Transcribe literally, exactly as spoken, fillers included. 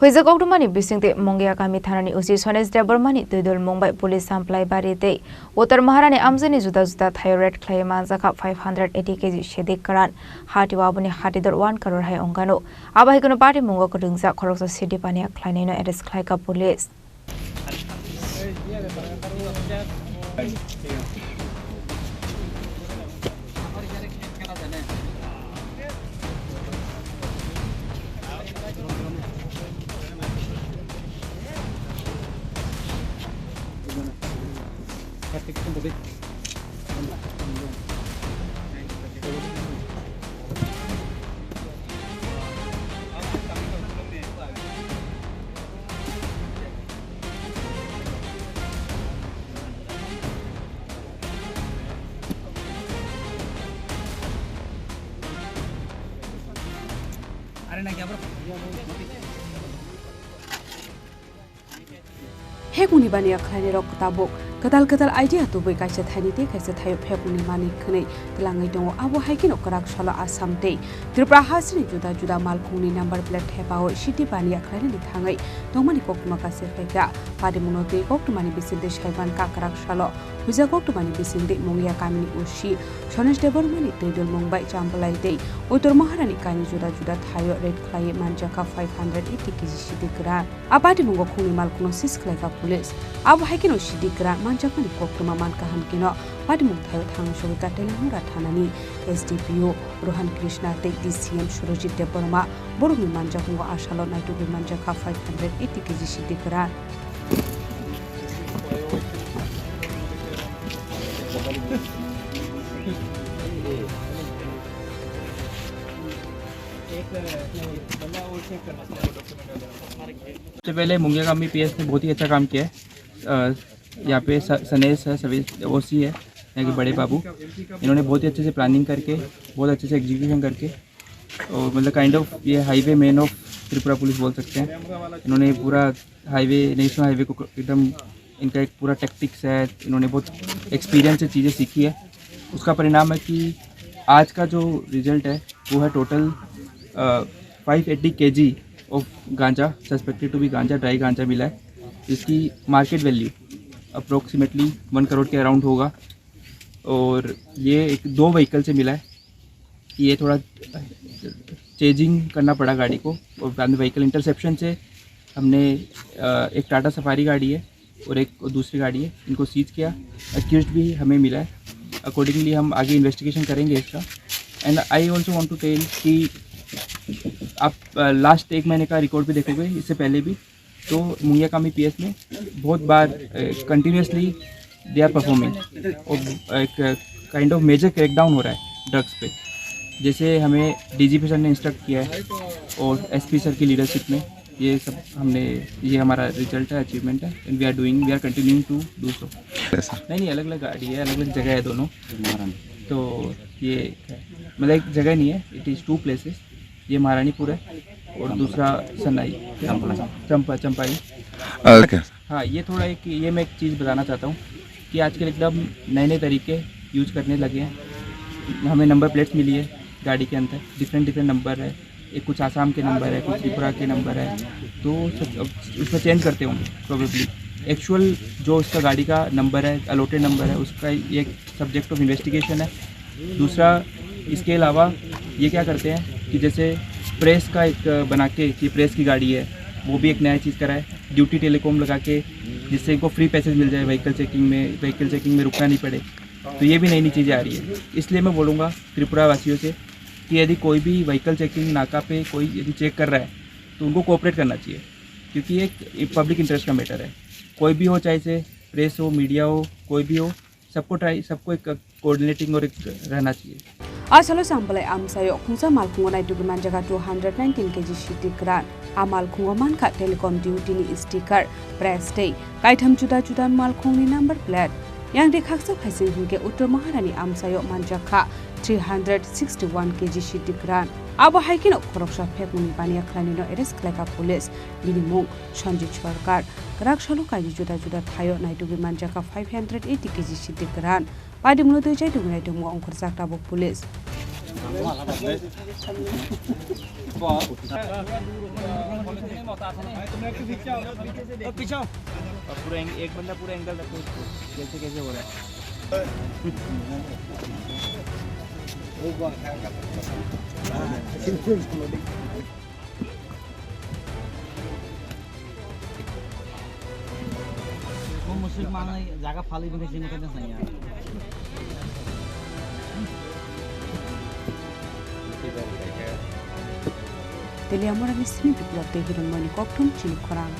Huijak koktwmani bisingtwi Mungia kami thanani O C Sonesh Debbarmani twidul mung bai police samplai bari tei Uttar Maharani amchaini juda juda thaio raid khlaiwi manjakha five hundred eighty K G sidi kwran. Hati o aboni hati dor one crore hai wngkano. Abo hai kheno patimungo kwrwngjak khoroksa sidi paniya khlainaino arrest khlaikha police. Phekmungni baniya khlainairok tabuk kwtal kwtal idea tubui kaisa thaini tei kaisa thaio phekmungni manwi khwnwi twlangwi tongo. Abo hai kheno kwrak salo Assam tei Tripura hasteni juda juda malkhungni number plate thepao sidi baniya khlainani thangwi tongmani koktwma kasir phaikha. Patimungno twi koktwmani bisingtwi saiman kakwrak salo. Huijak koktwmani bisingtwi Mungia kamini O C Sonesh Debbarmani twidul mung bai Champlai tei Uttar Maharani kaini juda juda thaio raid khlaiwi manjakha five hundred eighty K G sidi kwran. A patimungo khungni malkhungno seize khlaikha police. Abo hai kheno sidi kwran manjakmani koktwma man kaham kheno patimung thaio thangwi sogwikha Teliamura thanani S D P O Rohan Krishna tei D C M Surojit Debbarma. Borokni manjakmungo a salo naitugwi manjakha five hundred eighty K G sidi kwran. सबसे पहले मुंगिया कामी पीएस ने बहुत ही अच्छा काम किया है। अ, यहाँ पे स-, सनेश है, सभी ओसी है, यहाँ के बड़े बाबू, इन्होंने बहुत ही अच्छे से प्लानिंग करके बहुत अच्छे से एग्जीक्यूशन करके और मतलब काइंड ऑफ ये हाईवे मैन ऑफ त्रिपुरा पुलिस बोल सकते हैं। इन्होंने पूरा हाईवे, नेशनल हाईवे को एकदम इनका एक पूरा टैक्टिक्स है, इन्होंने बहुत एक्सपीरियंस से चीज़ें सीखी है। उसका परिणाम है कि आज का जो रिजल्ट है वो है टोटल, अ, five eighty K G of गांजा, suspected to be गांजा, ड्राई गांजा मिला है, जिसकी market value approximately one crore के अराउंड होगा। और ये एक दो व्हीकल से मिला है। ये थोड़ा चेजिंग करना पड़ा गाड़ी को, और बाद में व्हीकल इंटरसेप्शन से हमने, अ, एक टाटा सफारी गाड़ी है और एक दूसरी गाड़ी है, इनको सीज किया। अक्यूज्ड भी हमें मिला है, अकॉर्डिंगली हम आगे इन्वेस्टिगेशन करेंगे इसका। And I also want to tell कि आप, अ, लास्ट एक महीने का रिकॉर्ड भी देखोगे, इससे पहले भी तो मुंगिया कामी पीएस में बहुत बार, अ, कंटिन्यूअसली दे आर परफॉर्मिंग और एक काइंड ऑफ मेजर क्रैकडाउन हो रहा है ड्रग्स पे। जैसे हमें डीजीपी सर ने इंस्ट्रक्ट किया है और एसपी सर की लीडरशिप में ये सब हमने, ये हमारा रिजल्ट है, अचीवमेंट है, and we are doing, we are continuing to do so। ऐसा। नहीं, नहीं, अलग-अलग गाड़ी है, अलग-अलग जगह है दोनों। तो ये है, मतलब एक जगह नहीं है, it is two places। ये महारानीपुर है और दूसरा सनाई, चंपला। चंपा, चंपाई। ओके। हाँ, ये थोड़ा एक, ये मैं एक चीज़ बताना चाहता हूँ कि आजकल एकदम नए-नए तरीके यूज़ करने लगे हैं। हमें नंबर प्लेट्स मिली है गाड़ी के अंदर, डिफरेंट डिफरेंट नंबर है, एक कुछ आसाम के नंबर है, कुछ त्रिपुरा के नंबर है, तो सब अब उसमें चेंज करते होंगे प्रोबेबली। एक्चुअल जो उसका गाड़ी का नंबर है, अलॉटेड नंबर है, उसका ये एक सब्जेक्ट ऑफ इन्वेस्टिगेशन है। दूसरा, इसके अलावा ये क्या करते हैं कि जैसे प्रेस का एक बना के कि प्रेस की गाड़ी है, वो भी एक नया चीज़ करा है। ड्यूटी टेलीकॉम लगा के जिससे इनको फ्री पैसेज मिल जाए व्हीकल चेकिंग में, व्हीकल चेकिंग में रुकना नहीं पड़े। तो ये भी नई नई चीज़ें आ रही है। इसलिए मैं बोलूँगा त्रिपुरा वासियों से कि यदि कोई भी व्हीकल चेकिंग नाका पे कोई यदि चेक कर रहा है तो उनको कोऑपरेट करना चाहिए, क्योंकि ये एक पब्लिक इंटरेस्ट का मैटर है। कोई भी हो, चाहे से प्रेस हो, मीडिया हो, कोई भी हो, सबको ट्राई, सबको एक कोऑर्डिनेटिंग और एक रहना चाहिए। A salo Champlai amchaio khungsa malkhungo naitugwi manjakha two hundred nineteen K G sidi kwran. A malkhungo mankha telecom duty ni sticker, press tei kaitham juda juda malkhungni number plate. Yang de khaksa phaising hinkhe Uttar Maharani amchaio manjakha three hundred sixty one K G sidi kwran. Abo hai kheno khoroksa phekmungni baniya khlainino arrest khlaikha police. Bini mung Sanjit Sarkar. Kwrak salo kaini juda juda thaio naitugwi manjakha five hundred eighty K G sidi kwran. Patimungno twi chai tongwi naitongmo ongkhorjak tabuk police. पूरा एंग-, एक बंदा पूरा एंगल रखो इसको, कैसे कैसे हो रहा है। Musik manai jaga phali bini sini kena saya. Teliamura ni sini biplop tei hirungmani kokthum chini khorang.